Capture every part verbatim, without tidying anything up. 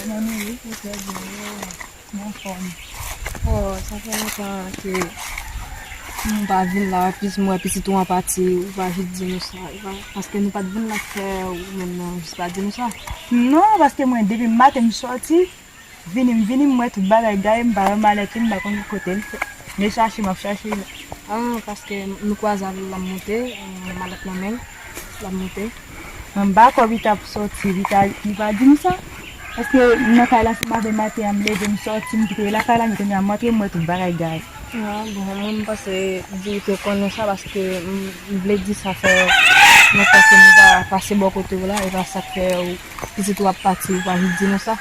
Mwen wi, mwen trè byen, mwen anfòm. Oh, sa fè lontan ke m pa vin la, anplis m wè pitit ou an pati, ou pa vin di nou sa, ou pa, paske nou pa t vin la fè ou menm nan, jis pa di nou sa. Non, paske mwen, depi maten m sòti, vini, m vini, m wè tout bagay gaye, m pa wè malèt li, m pa konn kote l fè. M chache, m ap chache. Ah, paske nou kwaze avè l, l ap monte, eh, malèt nan men l, l ap monte. Mwen m pa kwè Rita ap sòti, Rita, li pa di m sa. Paske nan kay la, se maten, maten an, m leve, m sòti, m kite lakay la, men kounye a m antre, m wè tout bagay gaye. Ah, bon, mwen m panse di te konnen sa, paske m, m vle di sa fè lontan ke nou pa pase bò kote w la, e pa sa k fè ou pitit ou ap pati, ou pa vin di nou sa.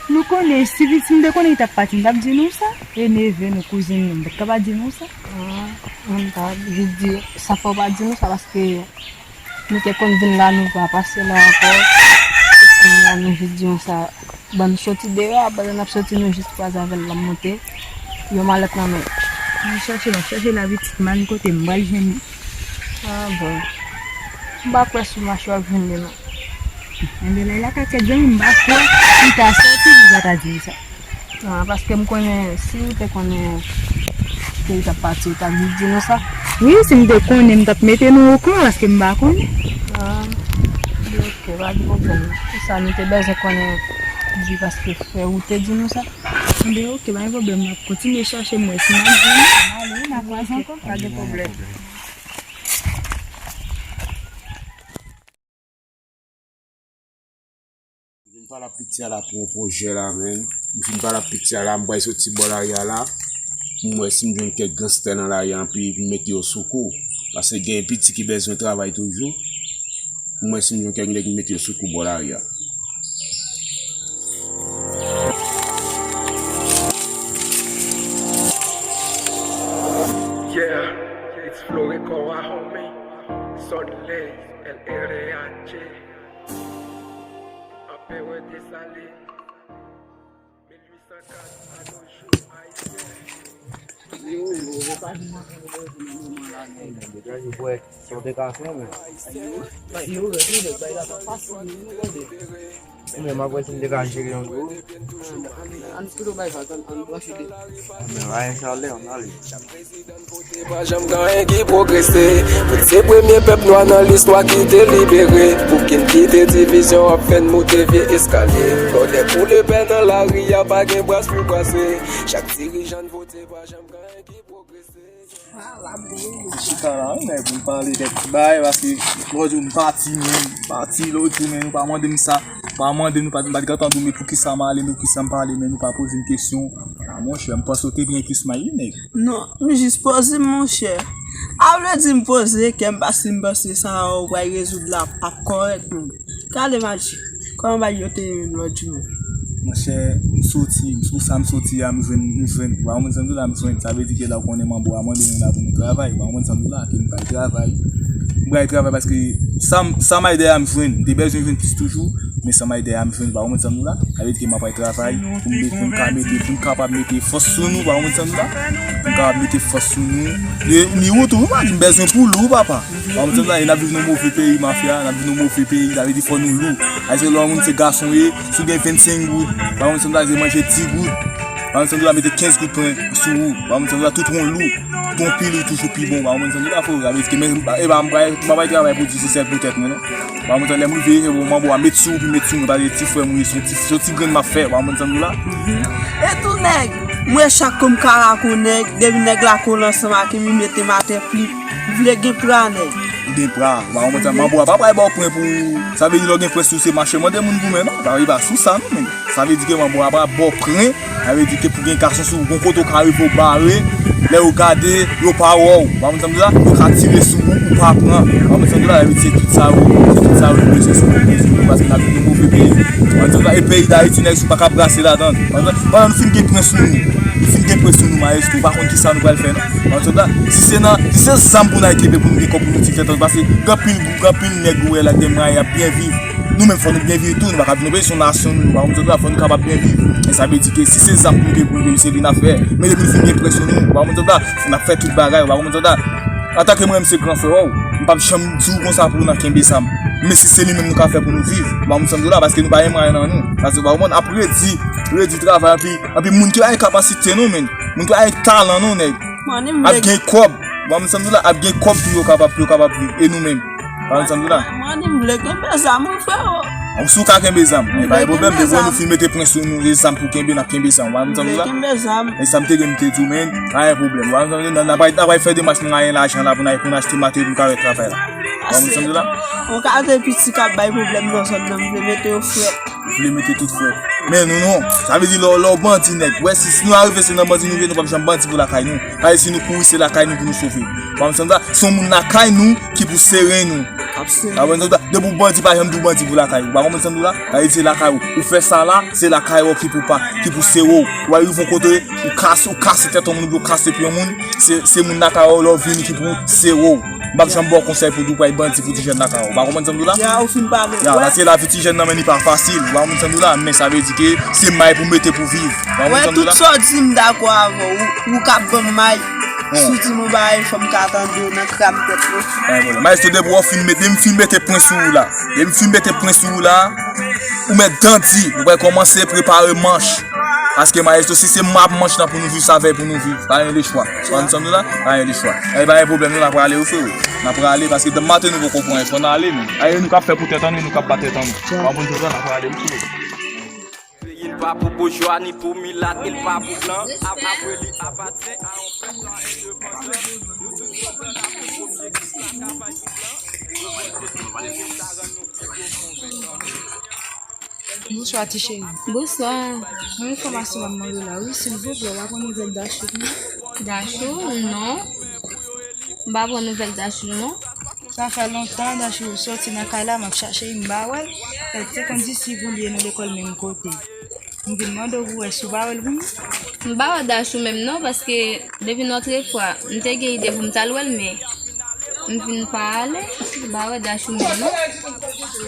Nou konnen, si, si m te konnen li t ap pati, m t ap di nou sa. E neve nou, kouzin nou, m pa t ka pa di nou sa. Ah, mwen m ta vin di, sa fè w pa di nou sa, paske nou te konn vin la, nou pa pase la ankò. E kounye a nou vin di nou sa, ban nou sòti deyò, pandan n ap sòti, nou jis kwaze avè l, l ap monte, yon malèt nan men l. M chache, m ap chache la, pitit, m al kote m pral jwenn li. Ah, bon. M pa kwè sou mache w ap jwenn li, non. Enben, lè l lakay kèk zanmi, m pa kwè li ta sòti, li pa ta di m sa. Ah, paske m konnen, si w te konnen ke li t ap pati, ou t ap vin di nou sa. Wi, si m te konnen, m t ap mete nou okouran, paske m pa konnen. Ah, ok, pa gen pwoblèm. Se sa nou te bezwen konnen, di paske frè ou te di nou sa. Enben, ok, pa gen pwoblèm, m ap kontinye chache, m wè si m ap jwenn li. M ale, n a kwaze ankò. Pa gen pwoblèm. M vin pale ak piti a la pou yon pwojè la, menn. M vin pale ak piti a la, m pral soti bò lari a la. M wè si m jwenn kèk ganstè nan lari a, anpi m mete yo sou kou. Paske gen piti ki bezwen travay toujou. M wè si m jwenn kèk nèg, m mete yo sou kou bò lari a. Yeah, it's Floricoa, homie. Son les, el R H. Anperè Desalin, mil uit san kat a nos jours, Ayisyen. Yo, yo, yo pa vin nan moman la, non. Degaje bwè, sa w te ka fè, men. Yo, yo, yo, yo, bay la pa fasil, non, tande. Ou menm, apre si m te ka jere yon jou. Ann, ann, ann pito bay vag, ann, ann branche de. Men, ann ale, ann ale. Pa janm gen anyen ki pwogrese. Moun se premye pèp nwa nan listwa ki te libere. Pou ki n kite divizyon ap fè n moute vye eskalye. Lòdè pou lepè nan lari a, pa gen bras pou brase. Chak dirijan n vote, pa janm gen anyen ki pwogrese. Chita la, wi, nèg, pou n pale kèk ti bagay, paske lòt jou m pati, men, m pati lòt jou, men nou pa mande m sa. Pa mande nou, pa, m pa t gentan di w, men poukisa m ale, men poukisa m pa ale, men nou pa poze m kesyon. A, monchè, m panse w te byen plis may, wi, nèg. Non, m jis poze m, monchè. A vle di m poze kè m, paske m panse sa w pral rezoud la ap kòrèk, men. Gade Maji, kòman bagay yo te ye menm lòt jou menm? Monchè, m soti, m sou sa m soti a, m jwenn, m jwenn. Ou pa konprann sa m di w la, m jwenn. Sa vle di ke la ou konnen manbo a mande nou la pou nou travay. Ou pa konprann sa m di w la, ke m pral travay. M pral travay paske sa m, sa may dèyè a m jwenn. M te bezwen jwenn plis toujou, men sa may dèyè a m jwenn. Ou pa konprann sa m di w la? Sa vle di ke m ap pral travay pou m, pou m ka mete, pou m kapab mete fòs sou nou. Ou pa konprann sa m di w la? Pou m kapab mete fòs sou nou. E, ni ou tou, wi, m bezwen pou lou, papa. Ou pa konprann sa m di w la? E n ap viv nan move peyi, mafya, n ap viv nan move peyi, sa vle di fò nou lou. Paske lè yon moun se gason ye, si w gen vennsenk goud, ou pa konprann sa m di w la, se manje di goud. Ou pa konprann sa m di w la, mete kenz goud pran sou ou. Ou pa konprann sa m di w la, tout won lou. Ton pil ou toujou pi bon, ou pa konprann sa m di w la, frè. Sa vle di ke men, e pa m pa, m pa bay travay pou di se sèl pou tèt mwen, non. Ou pa konprann sa, lè m rive, se bon, manbo a met sou ou, pi met sou mwen, paske ti frè m ou ye, se yon ti, se yon ti grenn m ap fè, ou pa konprann sa m di w la? E tou nèg, mwen chak kou m ka lako nèg, depi nèg lako l ansanm ak m, li mete m atè pli, m vle gen pra nèg. Ou gen pra, ou pa konprann sa, manbo a pa pral ba w pwen pou, sa vle di lè w gen pwen sou se mache mande moun goumen, non, sa vle di pa sou sa, non, men. Sa vle di ke manbo a pa ba w pwen, sa vle di ke pou gen gason sou ou, gon kote w ka rive w bare, lè yo gade, yo pa wè w. Ou pa konprann sa m di w la? Yo ka tire sou ou, ou pa pran. Ou pa konprann sa m di w la? Sa vle di se tout sa yo, se tout sa yo nou bezwen sou nou, sou nou, paske n ap viv nan move peyi. Ou pa konprann sa m di w la? E peyi Dayiti, nèg, ou pa ka brase ladan l. Ou pa konprann sa m di w la? Pandan nou fin gen pwen sou nou, nou fin gen pwen sou nou, maestro, ou pa konn kisa nou pral fè, non. Ou pa konprann sa m di w la? Si se nan, si se zam pou n al kenbe pou nou gen kòb pou nou ti fè tan, paske gen anpil gwoup, gen anpil nèg ou wè la, gen mwayen y ap byen viv. Nou menm, fò nou byen viv tou, nou pa ka vin nan peyi, se yon nasyon nou, ou pa konprann sa m di w la, fò nou kapab byen viv. Men sa vle di ke si se zam pou nou gen pou nou se li n ap fè. Men depi nou fin gen pwen sou nou, ou pa konprann sa m di w la, n ap fè tout bagay, ou pa konprann sa m di w la. Antanke mwen menm se gran frè w, m p ap janm di w konsa pou w nan kenbe zam. Men si se li menm nou ka fè pou nou viv, ba moun sanm dola, paske nou pa gen mwayen nan nou. Paske ba moun ap redi, redi travay, anpi, anpi moun ki pa gen kapasite nou, men, moun ki pa gen talan nou, nèg, ap gen kòb, ba moun sanm dola, ap gen kòb pou yo kapab, pou yo kapab viv, e nou menm, ba moun sanm dola. Mwen, mwen, m vle kenbe zam, wi, frè. Si w ka kenbe zam, men pa gen pwoblèm, depi nou fin mete pwen sou nou, se zam pou kenbe, n ap kenbe zam, ba moun sanm dola. Kenbe zam. E sa m te gen m te di w, men, pa gen pwoblèm, ba moun sanm dola, n ap, n ap fè demach, nou gen lajan la pou n, pou n achte materyèl pou n ka fè travay la. Ba moun sanm dola. Ou ka te piti k ap bay pwoblèm nan zòn nan, m vle mete yo frèt. Ou vle mete tout frèt. Men nou non. Sa vle di lè, lè w bandi nèg. Wè si, si nou arive se nan bandi nou ye, nou p ap janm bandi pou lakay nou. Paske si nou kouri se lakay nou pou nou sove. Ba moun sanm dola. Se yon moun lakay nou ki pou sere nou. Ap sere. Ba moun sanm dola. Depi w bandi pa janm di w bandi pou lakay ou. Ba moun sanm dola. Sa vle di se lakay ou. Ou fè sa la, se lakay ou ki pou pa, ki pou sere w. Ou arive yon kote, ou kase, ou kase tèt yon moun, ou kase pye yon moun. Se, se moun lakay ou lè w vini ki pou sere w. M p ap janm ba w konsèy pou di w pral bandi pou ti jèn lakay ou. Ou pa konprann sa m di w la? Ya, ou fin pale. Ya, paske lavi ti jèn nan men li pa fasil. Ou pa konprann sa m di w la? Men sa vle di ke se may pou mete pou viv. Ou pa konprann sa m di w la? Wè, tout sa w di m dakò avè w. Ou, ou k ap ban m may. Si w di m yon bagay, fò m ka tande w nan kram tèt mwen. Pa gen pwoblèm. Maestro, depi w fin mete, m fin mete pwen sou ou la. Depi m fin mete pwen sou ou la, ou mèt dan di. Nou pral kòmanse prepare manch. Paske maestro, si se m ap manch lan pou nou viv, sa fè pou nou viv. Pa gen lechwa. Ou konprann sa m di w la? Pa gen lechwa. E pa gen pwoblèm, nou, n ap prale, wi, frero. N ap prale, paske demen maten nou poko pran, fò n ale, men. Aye, nou k ap fè pou tèt an nou, nou k ap bat tèt an nou. Ou konprann sa m di w la? N ap prale, wi, frero. Peyi n pa pou boujwa, ni pou milat, ni l pa pou blan. Ap, ap, li apatyen a yon pèp nwa endepandan. Nou tout konprann ap pou objektif la ka bay pou blan. Pou objektif la rann nou pi gwo konvenkan. Bonswa, ti cheri. Bonswa. Yon enfòmasyon m ap mande w la, wi, silvouplè, w pa pran nouvèl Dachou, non? Dachou? Non. M pa pran nouvèl Dachou, non. Sa fè lontan Dachou soti nan kay la, m ap chache li, m pa wè l. Èske se konn di si pou l ye nou lekòl menm kote? M vin mande w pou wè si w pa wè l pou mwen. M pa wè Dachou menm, non, paske depi Nòtrefwa, m te gen ide pou m t al wè l, men m vin pa ale, m pa wè Dachou menm, non.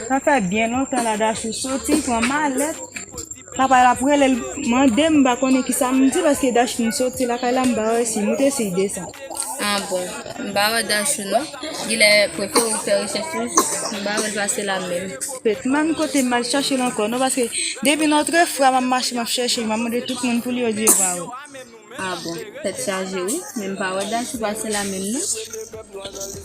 Sa fè byen lontan la Dachou soti, pran malèt. Papa l ap rele l, mande m, m pa konnen kisa m di, paske Dachou soti lakay la, m pa wè si l moute, si l desann. Ah bon, m pa wè Dachou, non. Genlè prefere w fè rechèch ou, m pa wè l pase la menm. Petman, kote m al chache l ankò, non, paske depi Nòtrefwa, m ap mache, m ap chèche l, m ap mande tout moun pou li, yo di yo pa wè l. Ah bon, tèt chaje wi, men m pa wè Dachou pase la menm non.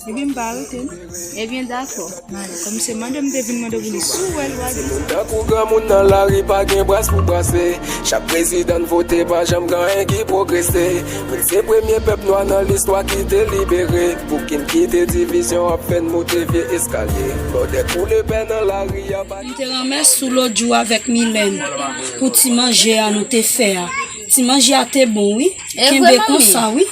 Ebyen m pa rete non. Ebyen dakò. Mande, kòm se mande m te vin mande pou li, si w wè l, w a di. Se moun tankou granmoun nan lari pa gen bras pou brase. Chak prezidan n vote pa janm gen anyen ki pwogrese. Moun se premye pèp nwa nan listwa ki te libere. Pouki n kite divizyon ap fè n moute vye eskalye. Lòdè koule pè nan lari a pa. M te renmèsye w lòt jou avèk Milèn pou ti manje a nou te fè a. Ti manje a te bon wi. Kenbe konsa wi.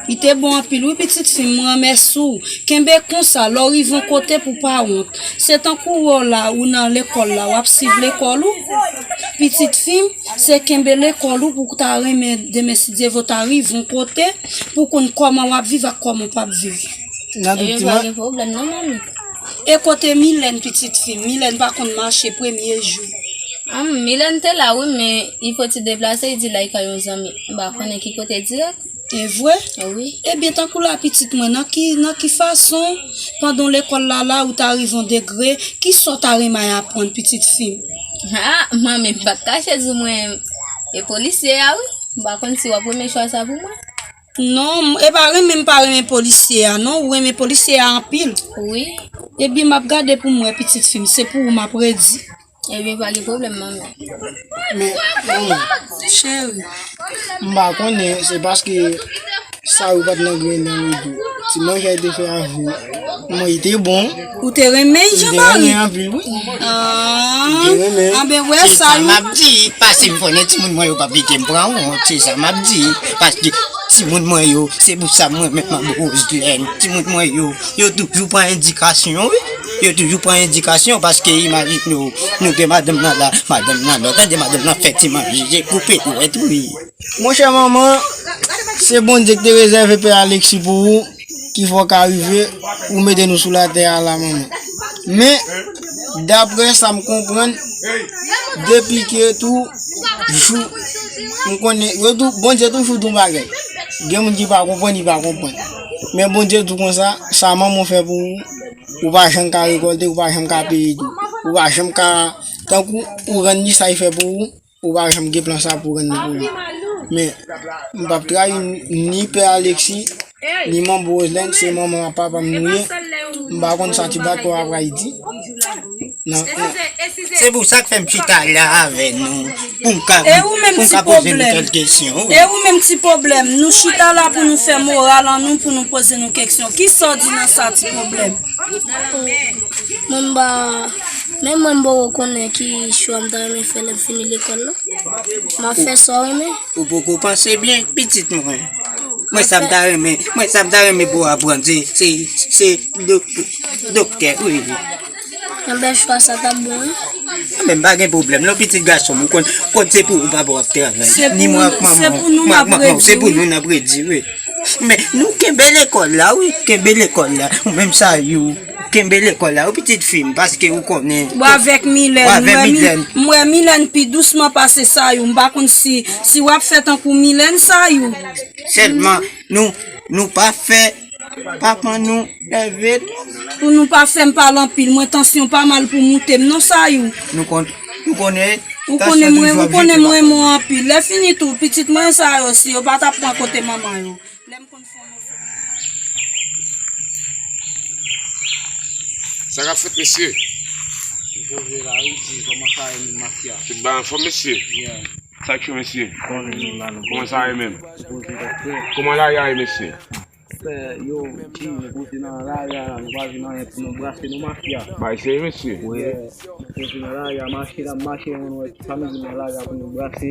Li te bon anpil wi pitit fi m, m renmèsye w. Kenbe konsa, lè w rive yon kote pou pa wont. Se tankou wè w la, ou nan lekòl la, w ap swiv lekòl ou. Pitit fi m, se kenbe lekòl ou pou w ta renmen demen si Dye vle w ta rive yon kote pou w konn kòman w ap viv ak kòman w p ap viv. Nan tout ti pa gen pwoblèm non manmi. E kote Milèn pitit fi m? Milèn pa konn mache premye jou. Ann, Milèn te la wi, men li fò ti deplase, li di l al kay yon zanmi. M pa konnen ki kote dirèk. E vre? Wi. Ebyen, tankou la pitit mwen, nan ki, nan ki fason, pandan w lekòl la, la, ou ta rive yon degre, kisa w ta renmen aprann pitit fi m? Ha, manmi, m p ap kache di w mwen, e polisye a wi. M pa konn si w ap renmen chwa sa pou mwen. Non, m, e pa renmen m pa renmen polisye a, non, ou renmen polisye a anpil. Wi. Ebyen, m ap gade pou m wè pitit fi m, se pou ou m ap redi. Ebyen, pa gen pwoblèm, manmi. Men, manmi. Cheri. M pa konnen, se paske sa yo pa t nan grenn nan yo tou. Ti manje a te fè avè w. Mwen, li te bon. Ou te renmen l, Jean Marie? M te renmen anpil, wi. Ah. M te renmen. Anben, wè sa, wi. Se sa m ap di, paske m konnen timoun mwen yo p ap kite m pran wont, se sa m ap di. Paske timoun mwen yo, se pou sa mwen menm m ap Roselèn. Timoun mwen yo, yo toujou pran endikasyon, wi. Yo toujou pran endikasyon paske imajine w, nou gen madanm nan la, madanm nan la, tande madanm nan fè ti manje, koupe dwèt, wi. Monchè manman, se Bondye ki te rezève pè Alexis pou ou, ki fè w ka rive, ou mete nou sou latè a la manman. Men, daprè sa m konprann, depi ke tou, jou, m konnen, yo tou, Bondye toujou di yon bagay. Gen moun ki pa konprann, li pa konprann. Men Bondye di konsa, sa manman w fè pou ou, Ou pa janm ka rekòlte, ou pa janm ka peye tou. Ou pa janm ka, tankou ou rann li sa l fè pou ou, ou pa janm gen plan sa pou rann li pou li. Men, m p ap trayi ni pè Alexis, ni manbo Roselèn, se manman ak papa m nou ye. M pa konn sa ti bat kò a pral di. Non, non. Se pou sa k fè m chita la avè nou. Pou m ka, pou m ka poze nou kèk kesyon. E ou menm ti pwoblèm, nou chita la pou nou fè moral an nou, pou nou poze nou keksyon. Kisa w di nan sa ti pwoblèm? Mwen m pa, menm mwen m poko konnen ki chwa m ta renmen fè lè m fini lekòl la. M ap fè sa w renmen. Ou poko panse byen, pitit mwen. Mwen sa m ta renmen, mwen sa m ta renmen pou w aprann, se, se, se do, doktè, wi, wi. Anben chwa sa t ap bon wi. Men m pa gen pwoblèm non pitit gason m, ou konn, konn se pou ou papa w ap travay. Ni mwen ak manman w, mwen ak manman w, se pou nou n ap redi wi. Men nou kenbe lekòl la wi, kenbe lekòl la. Ou menm sa yo, kenbe lekòl la wi pitit fi m, paske ou konnen. Ou avèk Milèn, m wè Milèn pi dousman pase sa yo, m pa konn si, si w ap fè tankou Milèn sa yo. Sèlman nou, nou pa fè Papa nou leve nou. Pou nou pa fè m pale anpil, mwen tansyon pa mal pou moute m non sa yo. Nou konn, nou konnen. Ou konnen mwen, ou konnen mwen mwen anpil. Lè fini tou, pitit mwen sa yo, si yo pa t ap pran kote manman yo. Lè m konn fè yon moso. Sa k ap fèt mesye? M poze la wi, di kòman sa ye menm mafya? Tout bagay anfòm mesye? Yeah. Sa k cho mesye? Kòman sa ye menm? Kòman lari a ye mesye? Frè, yo, G, nou poze nan lari a la, nou pa jwenn anyen pou nou brase non mafya. Bay seye mesye. Wi. Nou poze nan lari a, mache n ap mache, nou wè ki sa nou jwenn nan lari a pou nou brase.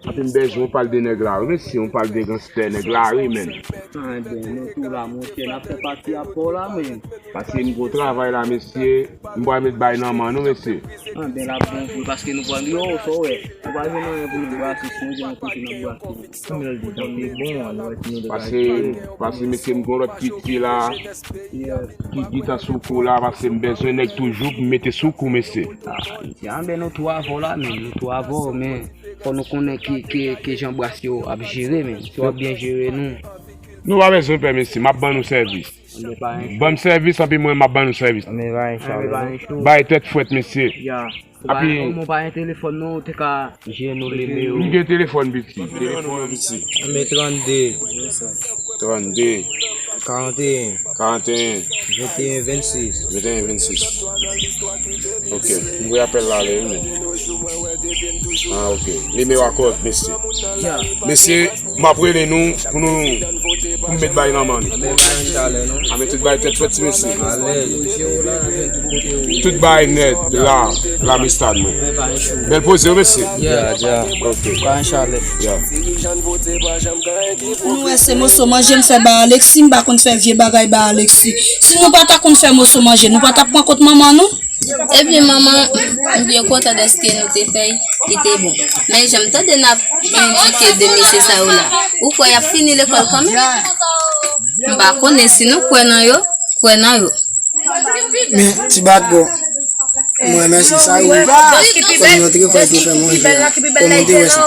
Anpi m bezwen yon pal de nèg la wi mesye, yon pal de ganstè nèg lari menm. Anben, nou tou la monchè, n ap fè pati a pa w la menm. Paske m gwo travay la mesye, m pral met bay nan men nou mesye. Anben l ap bon vre, paske nou pral, yo, sa w wè, nou pa jwenn anyen pou nou brase, si nou jwenn yon kote n ap brase. Anmèl di tanpe bon, nou wè si nou dwe Pase, pase mesye m gon lòt piti la ki gentan sou kou la, pase m bezwen nèg toujou pou m mete sou kou mesye. Ayiti, anben nou tou avè w la menm, nou tou avè w, men fò nou konnen ki, ki, ki jan bras yo ap jere menm, si w ap byen jere nou. Nou pa bezwen pè mesye, m ap ban nou sèvis. Ban m sèvis, anpi mwen m ap ban nou sèvis. Bay tèt frèt mesye. Api. Ou pa gen telefòn non, ou te ka jere nou nimewo. M gen telefòn piti. Telefòn piti. Anben trannde. Trannde. Karanteyen. Karanteyen. Venteyen vennsis. Venteyen vennsis. Ok. M voye apèl la ale wi menm. Ah ok. Nimewo a kòrèk mesye. Mesye. M ap rele nou pou nou pou m met bay nan men nou. Anben pa yon chalè non. Anben tout bay tèt fèt ti mesye. Tout bay nèt la, la mistad mwen. Bèl poze wi mesye. Yeah, yeah. Ok. Pa yon chalè. Yeah. Nou wè se moso manje m fè ba Alexis, m pa konn fè vye bagay ba Alexis. Si nou pa ta konn fè moso manje, nou pa t ap pran kot manman nou? Ebyen manman, m byen kontan dèske nou te fè l, li te bon. Men jan m tande n ap endike de mesye sa yo la, ou kwè y ap fini lekòl kanmenm? M pa konnen si nou kwè nan yo, kwè nan yo. Men ti bat bò, m renmèsye sa yo, kòm yon trè fò te fè manje la, kòm ou te wè sa.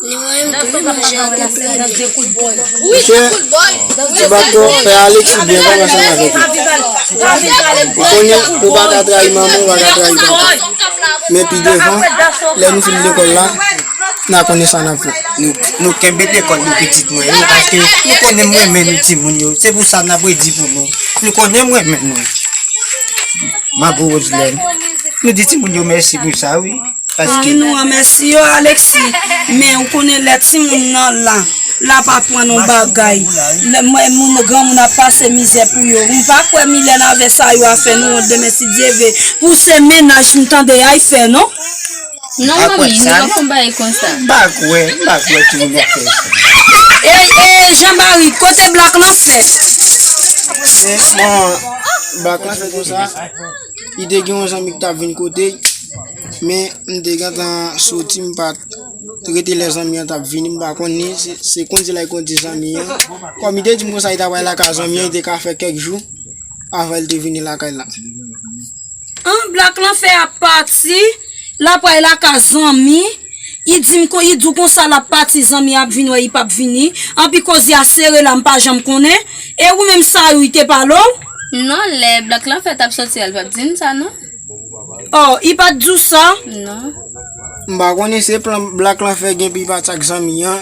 Li voye m tou wi manje a te tou bon. Misye, ti bat kò, pè Alexis byen konn ansanm avèk ou. Ou konnen ou pa ka trayi manman, ou pa ka trayi papa. Men pi devan, lè nou fin lekòl la, n a konnen sa n ap fè. Nou, nou kenbe lekòl nou pitit mwen yo, paske nou konnen m renmen nou timoun yo. Se pou sa n ap redi pou nou. Nou konnen m renmen nou. Manbo Roselèn. Nou di timoun yo mèsi pou sa wi. Paske. Wi nou remèsye yo Alexis, men ou konnen lè timoun nan la, l ap aprann yon bagay. Lè mwen moun granmoun ap pase mizè pou yo. M pa kwè Milèn avè sa yo a fè nou wont demen si Dye ve. Pou se mennaj m tande y ay fè non. Non manmi, nou pa konn bagay konsa. M pa kwè, m pa kwè timoun yo ap fè sa. Ey, ey, Jean Marie, kote Black lan fè? Se bon, Black lan fè konsa. Li te gen yon zanmi ki t ap vin kote l, men m te gentan soti, m pa t rete lè zanmi an t ap vini, m pa konn ni se, se konn di la l konn di zanmi an. Kòm li te di m konsa li ta pral lakay zanmi an, li te ka fè kèk jou avan l te vini lakay la. An, Black lan fè ap pati, l ap pral lakay zanmi. Li di m kon, li di w konsa l ap pati, zanmi an ap vin wè li p ap vini. Anpi koze a sere la, m pa janm konnen. E ou menm sa yo, li te pale w? Non, lè Black Lanfè t ap soti a, l pa t di m sa, non. Oh, li pa t di w sa? Non. M pa konnen se plan Black Lanfè gen pi pati ak zanmi an.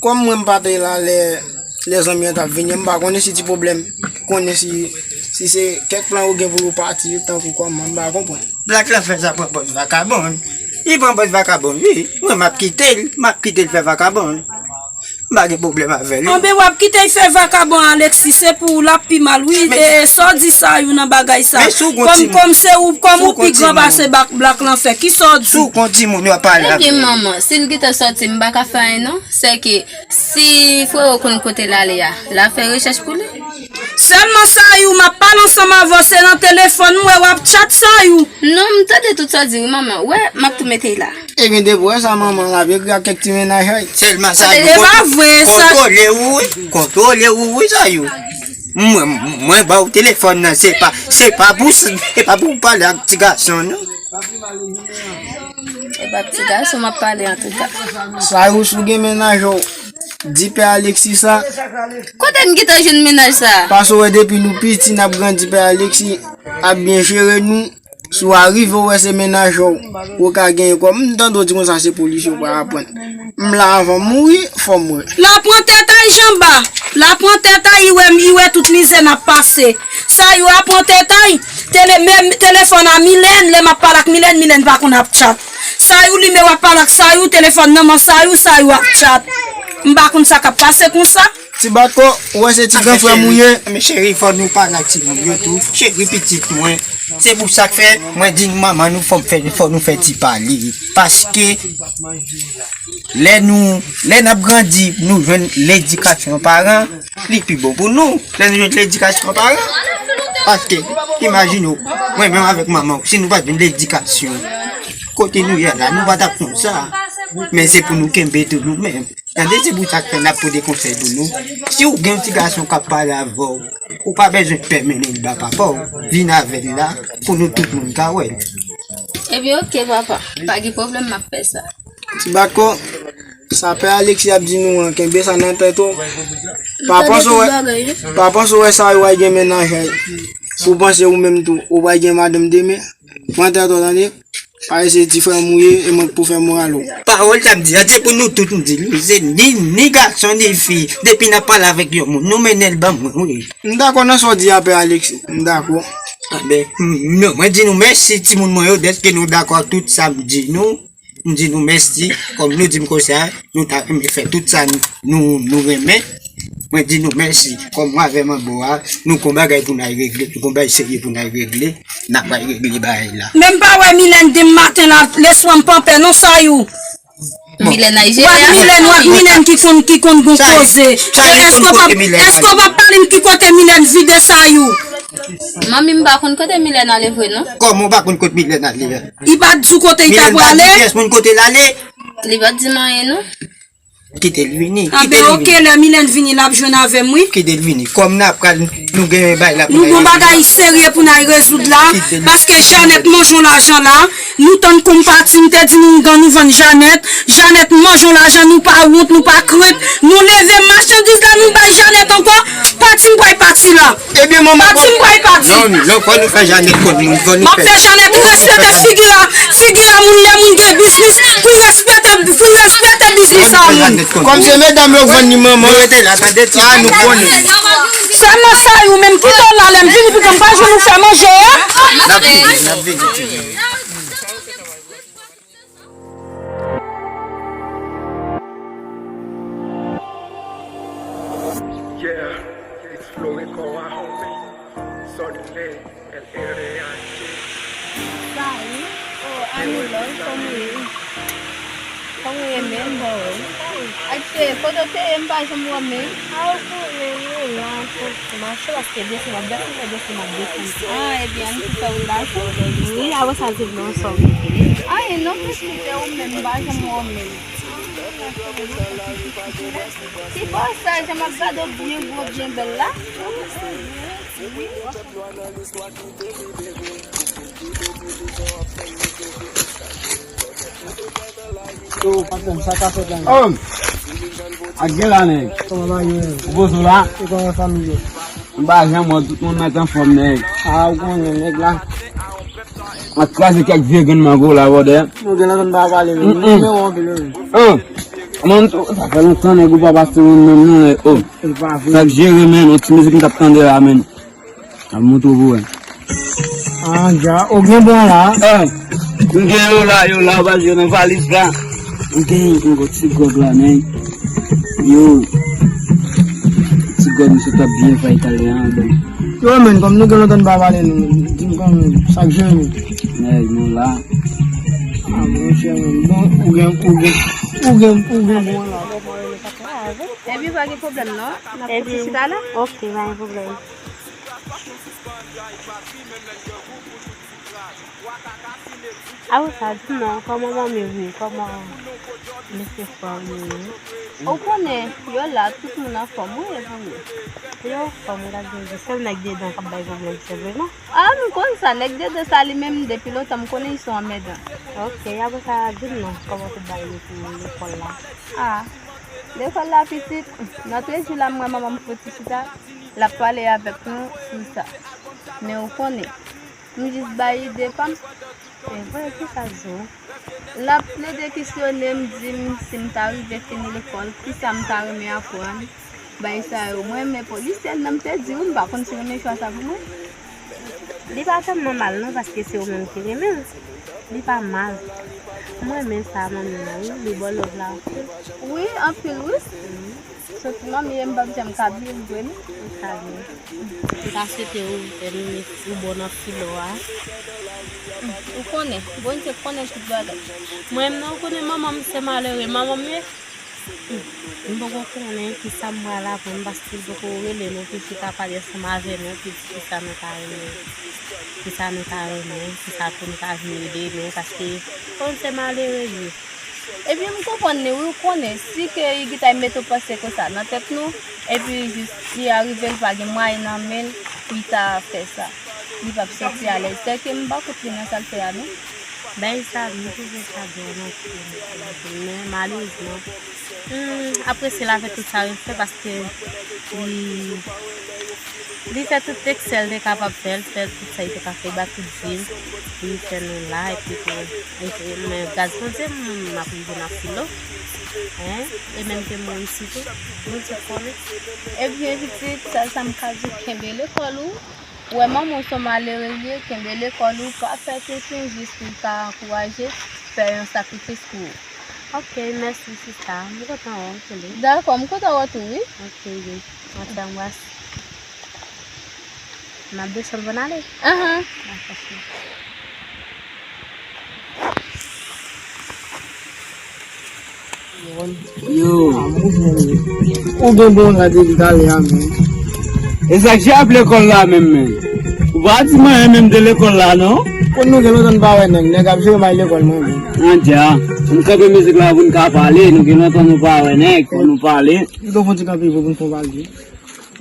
Kòm mwen m pa te la lè, lè zanmi an t ap vini an, m pa konnen si ti pwoblèm, konnen si, si se kèk plan yo gen pou yo pati tankou kòman, m pa konprann. Black Lanfè sa pran pòz vakabon. Li pran pòz vakabon, wi. Mwen, m ap kite l, m ap kite l fè vakabon. M pa gen pwoblèm avè l. Anben, w ap kite l fè vakabon, Alexis, se pou w l ap pi mal, wi. E, sa w di Sayou nan bagay sa? Kòm, kòm se ou, kòm ou pi gran pase Black Lanfè, kisa w di? Si w gon timoun, w ap pale avè l. Ebyen, manman, si l gentan sòti, m pa ka fè anyen, non. Sèke si frewo konn kote l ale a, l a fè rechèch pou li. Sèlman Sayou, m ap pale ansanm avè w, se nan telefòn m wè w ap tchat Sayou. Non, m tande tout sa w di wi, manman. Wè, m ap tou mete l la. Ebyen, depi w wè sa, manman, l ap egri ak kèk ti mennaj, wi. Sèlman Sayou, kontwole ou, wi. Kontwole ou, wi, Sayou. Mwen, mwen ba w telefòn nan, se pa, se pa pou, se pa pou w pale ak ti gason, non. E pa ti gason m ap pale, antouka. Sayou, si w gen mennaj ou, di pè Alexis sa. Kote m gentan jwenn mennaj sa? Paske w wè depi nou piti, n ap grandi, pè Alexis ap byen jere nou. Si w arive w wè se mennaj ou, ou ka genyen kòb. M tande w di konsa se polisye w pral aprann. M la avan m mouri, fò m wè. L a pran tèt a l, Janba. L a pran tèt a l, li wè, li wè tout mizè n ap pase. Sayou a pran tèt a l, tele-, men telefòn a Milèn, lè m ap pale ak Milèn, Milèn pa konn ap tchat. Sayou li men w ap pale ak Sayou, telefòn nan men Sayou, Sayou ap tchat. M pa konn sa k ap pase konsa. Ti Batko, ou wè se ti gran frè m ou ye. Men cheri, fò nou pale ak timoun yo tou. Cheri pitit mwen. Se pou sa k fè, mwen di nou manman nou fò fè, fò nou fè ti pale. Paske lè nou, lè n ap grandi, nou jwenn ledikasyon paran, li pi bon pou nou. Lè nou jwenn ledikasyon paran, paske, imajine w, mwen menm avèk manman w, si nou pa t jwenn ledikasyon, kote nou ye la, nou pa t ap konn sa. Men se pou nou kenbe tou nou menm. Tande, se pou sa k fè n ap pote konsèy pou nou. Si w gen yon ti gason k ap pale avè w, ou pa bezwen pè mennen l ba papa w. Vin avè l la pou nou tout moun ka wè l. Ebyen, oke, papa. Pa gen pwoblèm, m ap fè sa. Ti Batko, sa pè Alexis ap di nou an, kenbe sa nan tèt ou. Pa panse w wè, pa panse w wè Sayou a gen mennaj, pou w panse ou menm tou, ou pral gen madanm demen. Pran tèt ou, tande. Pare se ti frè m ou ye, e mwen k pou fè moral ou. Pawòl sa m di a, se pou nou tout m di l wi. Se ni, ni gason, ni fi. Depi n ap pale avèk yon moun, nou mennen l ban mwen, wi. M dakò nan sa w di a, pè Alexis. M dakò. Anben, m, non, mwen di nou mèsi, timoun mwen yo, dèske nou dakò ak tout sa m di nou. M di nou mèsi, kòm nou di m konsa, nou ta renmen fè tout sa nou, nou, nou renmen. Mwen di nou mèsi. Kòm mwen avè manbo a, nou gon bagay pou n al regle, nou gon bagay serye pou n al regle, n ap al regle bagay la. Men m pa wè Milèn demen maten la, lespri m pa anpè non, Sayou. Milèn Ayje. W ap Milèn, w ap Milèn ki konn, ki konn gon koze. Èske w p ap, èske w p ap pale m ki kote Milèn vide, Sayou? Manmi, m pa konn kote Milèn ale vre non. Kòman w pa konn kote Milèn ale a? Li pa t di w kote li ta prale? Milèn pa di pyès moun kote l ale? Li pa t di m anyen non. Kite l vini. Anben, oke, lè Milèn vini, l ap jwenn avè m, wi. Kite l vini. Kòm n ap pral, nou gen bay la pou n al rezoud. Nou gon bagay serye pou n al rezoud la, paske Janèt manje yon lajan la. Nou tann konm pati, m te di nou gang nou vann Janèt. Janèt manje yon lajan, nou pa wont, nou pa krent. Nou leve machandiz la, nou bay Janèt ankò. Pati m pral pati la. Ebyen, manman, pati m pral pati. Non, non, fò nou fè Janèt konn moun, fò nou fè. M ap fè Janèt respete figi a, figi a moun, lè moun gen biznis, pou l respete, pou l respete biznis a moun. Kòm se medam yo k vann li, manman, rete la, tande ti, a nou konnen. Sèlman Sayou menm, kite w la, lè m vini, pou m pa jwenn ou fè manje a. N ap vini, n ap vini. Yeah, it's Florent Cora, homie. Suddenly, L A R A N G. Sa wi. Oh, Annie Love, kòman w ye? Kòman w ye menm, boo? Aksè, kote w te ye, m pa janm wè w menm. A, ou konnen, nou la, pou mache, paske desann, w ap desann, desann, ap desann. Ah, ebyen, Annie ki fè wout la, tou? Wi, apre sa, se vle ansanm. Ah, e non, pitit, e ou menm, m pa janm wè w menm. Ti bòs sa, jan m ap gade w byen gwo, byen bèl la. Yo, patnè m, sa k ap fèt la menm? Oh! Ak gen la, nèg. Kòman bagay yo ye? Ou poze w la? E kòman fanmi yo? M pa janm wè tout moun mèt anfòm, nèg. A, ou konnen, nèg la. Ap kraze kèk vye grenn mango la, brother. Nou gen lontan n pa pale, men. Mm-mm. Nimewo anpil, wi. An. Mwen, sa fè lontan, nèg, ou pa pase menm, menm, non, nèg. Oh. E pa vre. Sa k jere, men, yon ti mizik m t ap tande la, men. Ap montre w pou wè. Ah, dja. Ou gen bon la. Ah, m gen yo la, yo la, ou pa jwe nan valiz la. M gen yon ti gwòg la, men. Yo. Ti gwòg, misye t ap byen fè Italyen an, bon. Yo, men, kòm nou gen lontan n pa pale, nou, di m kòman, sa k jere nou? Nèg, nou la. Ah, monchè, men. Bon, ou gen, ou gen, ou gen, ou gen bon la. Epi pa gen pwoblèm, non? N ap fouti chita la? Ok, pa gen pwoblèm. Apre sa, di m non, kòman manmi w ye? Kòman mesye frè w yo ye? Ou konnen, yo la, tout moun anfòm, wi, epi ou? Yo anfòm, gad yo, se sèl nèg dedan k ap bay pwoblèm, se vre, non? A, m konn sa, nèg dedan sa, li menm, depi lontan, m konnen li se yon anmèdan. Ok, apre sa, di m non, kòman tout bagay yo pou lekòl la? A, lekòl la, pitit, nan trèz jou la, m wè manman m fouti chita, l ap pale avèk nou sou sa. Men ou konnen, m jis bay ide pa m. E vre, kisa l di w? L ap plede kesyone m, di m si m ta rive fini lekòl, kisa m ta renmen aprann. Bagay sa yo, mwen, men polisyè nan m te di w, m pa konn si renmen chwa sa pou mwen. Li pa tèlman mal, non, paske se ou menm ki renmen l. Li pa mal. M renmen sa, manmi nan, wi, li ba w love la anpil. Wi, anpil, wi. Soti manmi, m p ap janm ka bliye l vre, non. Sa vre. M ta swete ou, ou bon nan filo a. Ou konnen, Bondye konnen tout bagay. Mwen menm, non, ou konnen manman m se malere, manman m ye. M poko konnen kisa m pral aprann, paske l poko rele nou pou chita pale ansanm avè nou, pou di kisa nou ta renmen, kisa nou ta renmen, kisa pou nou ta vin ede nou, paske konn se malere l ye. Ebyen, m konprann li, wi, ou konnen, si ke Igitay mete w panse konsa nan tèt nou, epi jis li arive, l pa gen mwayen nan men l pou l ta fè sa. Li p ap santi alèz. Sèke m pa kont li nan sa l fè a, non. Bagay sa, m twouve sa dwòl anpil, men malerezman, hmm, apresye l avèk tout sa yo fè, paske li, li fè tout eksè l te kapab fè, l fè tout sa li te ka fè, li ba tout vi l, li fè nou la, epi tou, epi, men gras Bondye, m, m ap rive nan filo, en, e menm ke m reyisi tou, Bondye konnen. Ebyen, pitit, sèl sa m ka di w, kenbe lekòl ou. Ou wè manman w se yon malere l ye, kenbe lekòl ou, pa fè toutou jis pou l ka ankouraje, fè yon sakrifis pou ou. Ok, mèsi sista. M kontan wè w tou, wi. Dakò, m kontan wè w tou, wi. Ok, wi. Mwen te anbrase. N ap desann pou n ale? Ahan. Dakò, cheri. Yo. Ou gen bon la depi talè a, men. E sa k ap lekòl la menm, men. Ou pa di m anyen menm de lekòl la, non? Konn nou gen lontan n pa wè nèg, nèg ap jere m al lekòl mwen menm. Andya, m kanpe mizik la pou n ka pale, nou gen lontan nou pa wè nèg, fò nou pale. Li do fon ti kanpe pou n fon pale.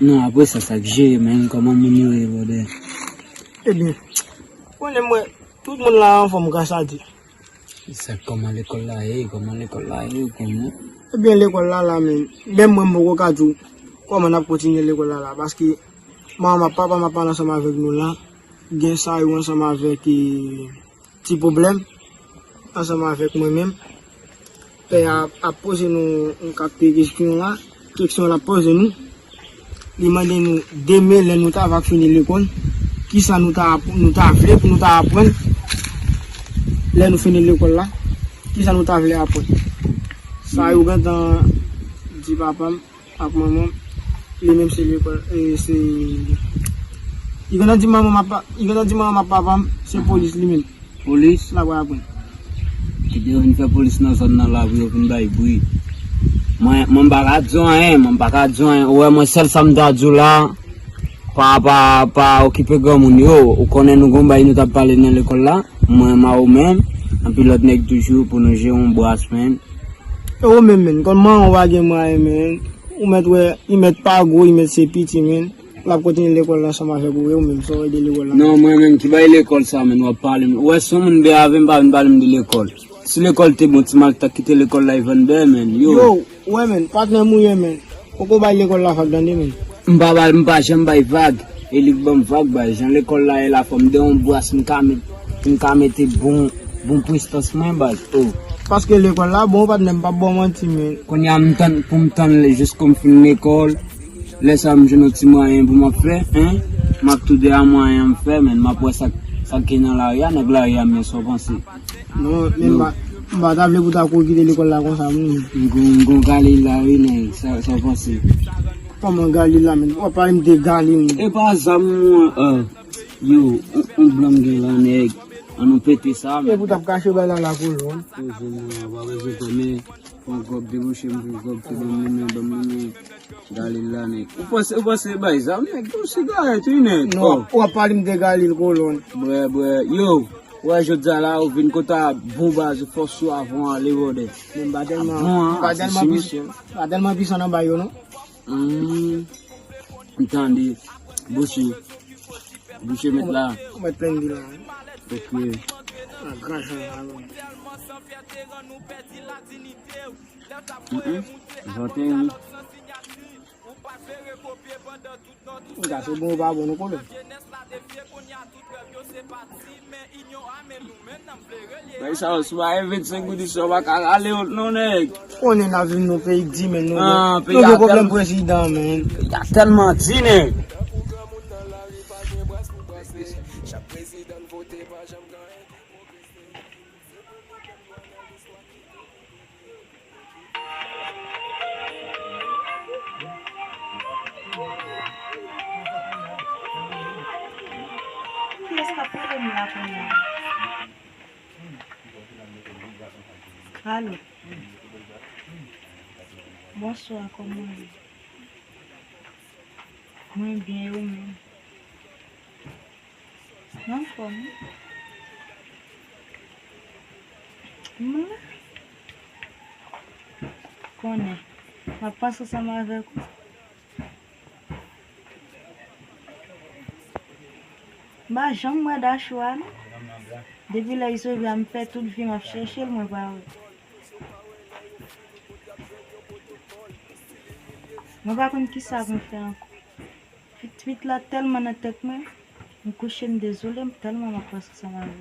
Non, apre sa, sa k jere, men, kòman moun yo ye, brother? Ebyen, konnen mwen, tout moun la anfòm gras a Dye. Sa, kòman lekòl la ye? Kòman lekòl la ye? Kòman? Ebyen, lekòl la la, men, menm mwen, m poko ka di w kòman n ap kontinye lekòl la la, paske manman m ak papa m ap pale ansanm avèk nou la, gen sa yo ansanm avèk, eh, ti pwoblèm ansanm avèk mwen menm. Pè a ap poze nou yon kantite kesyon la. Kesyon l ap poze nou, li mande nou demen lè nou ta va fini lekòl, kisa nou ta ap-, nou ta vle pou nou ta aprann lè nou fini lekòl la, kisa nou ta vle aprann. Sa yo gentan di papa m ak manman m, li menm se lekòl, e, se, li gentan di manman m ak pa-, li gentan di manman m ak papa m, se polis li menm. Polis? L ap aprann. Kite yo vin fè polis nan zòn nan la pou yo vin bay bri. Mwen, mwen m pa ka di w anyen, mwen m pa ka di w anyen. Ou wè mwen sèl sa m ta di w la, pa, pa, pa okipe granmoun yo. Ou konnen nou gon bagay nou t ap pale nan lekòl la. Mwen, Mao menm, anpil lòt nèg toujou pou nou jere yon bras, men. E ou menm, men, kòman ou pa gen mwayen, men? Ou mèt wè, li mèt pa gwo, li mèt se piti, men. L ap kontinye lekòl la ansanm avèk ou, e ou menm, sa w ede lekòl la? Non, mwen menm ki bay lekòl sa, men, w ap pale m. Ou wè, si yon moun bè avè m, pa vin pale m de lekòl. Si lekòl te bon, ti mal ta kite lekòl la, e vann bè, men, yo. Yo, ou wè, men, patnè m ou ye, men. Poko bay lekòl la vag, tande, men. M pa bay, m pa janm bay vag. E li k ban m vag, baz. Jan lekòl la ye la, fò m de yon bras, m ka met, m ka mete bon, bon prestans mwen, baz. Oh. Paske lekòl la bon, patnè, m p ap ba w manti, men. Kounye a, m tann, pou m tann lè, jiska m fin lekòl. Lè sa, m jwenn yon ti mwayen pou m ap fè, en. M ap toude a mwayen m fè, men m ap wè sa, sa k gen nan lari a, nèg lari a, men sa w panse. Non, men m pa, m pa ta vle pou ta kou kite lekòl la konsa, non. M gon, m gon Galil la, wi, nèg. Sa, sa w panse? Kòman Galil la, men? W ap pale m de Galil, men. E pa zam, mwen, ah. Yo, on, on blan m gen la, nèg. An nou pete sa, men. E pou t ap kache bay la, la kolòn. Poze, mwen, pa bezwen fè, men. Pran kòb, debouche m pou kòb, te ban m limen, ban m limen. Galil la, nèg. Ou panse, ou panse bay zam, nèg? Yon sigarèt, wi, nèg. Non, oh. W ap pale m de Galil kolòn. Brè, brè. Yo, ou wè jodi a la, ou vin kote a bon baz, ou fò sou avan ale, brother. Men m pa tèlman, ah bon, m pa tèlman pis-, m pa tèlman pisan nan bay yo, non. Hmm. M tande. Bouche. Bouche met la. Ou met plenn di la, wi. Ok. Ah, gran jan la, wi. Mm-mm. Jan te wi. M ka se bon ou pa bon, nou konnen. Bay sa yo, si w pa gen vennsenk goud isi, w pa ka rale yo non, nèg. Konnen n ap viv nan peyi di, men nou gen, ah, nou gen pwoblèm prezidan, men. Peyi a tèlman di, nèg. Kiyès k ap rele m la kounye a? Alo. Bonswa, kòman w ye? Mwen byen, e ou menm? Anfòm wi. Mwen konnen. M ap panse ansanm avèk ou. M pa janm wè Dachou a non. Depi lè li sove a, m fè tout vi m ap chèche l, mwen pa wè. Mwen pa konn kisa pou m fè ankò. Twit, twit la tèlman nan tèt mwen, m kouche m dezole, m tèlman m ap panse ansanm avè l.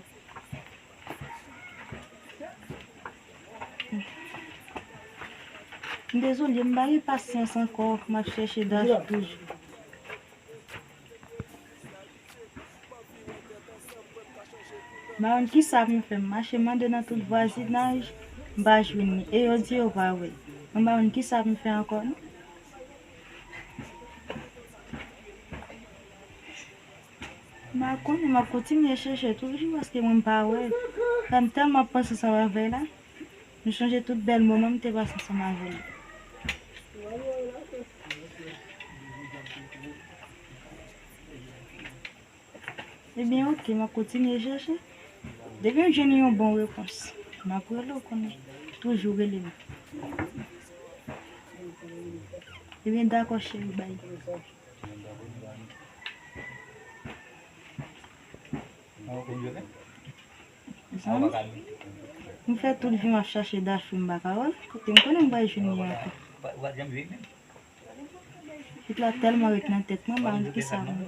M dezole, m pa gen pasyans ankò, m ap chèche Dachou toujou. M pa konn kisa pou m fè, m mache mande nan tout vwazinaj, m pa jwenn li. E yo di yo pa wè l. Mwen pa konn kisa pou m fè ankò non. M pa konnen, m ap kontinye chèche toujou paske mwen m pa wè l. Sa m tèlman panse ansanm avè l la. M sonje tout bèl moman m te pase ansanm avè l. Ebyen, oke, m ap kontinye chèche. Depi m jwenn yon bon repons, m ap rele w konnen. Toujou rele m. Ebyen, dakò, cheri, bay. Zanmi, m fè tout vi m ap chache Dachou, m pa ka wè l. Kote m konnen m pral jwenn li ankò. Tout la tèlman ret nan tèt mwen, m pa konn kisa pou m.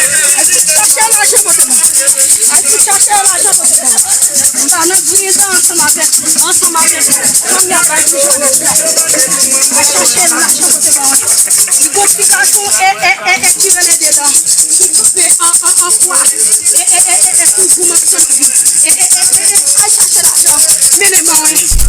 Al fout chache lajan pote ba. Al fout chache lajan pote ba. M pa nan griyen dan ansanm avèk, ansanm avèk fanmi a bay pou Jones la. Al chache lajan pote ba. Li gon ti gason e, e, e, e, ki rele Dedan. Ki kanpe an, an, an fwa. E, e, e, e, e, pou gou machann. E, e, e, e, e, al chache lajan. Mennen ban mwen.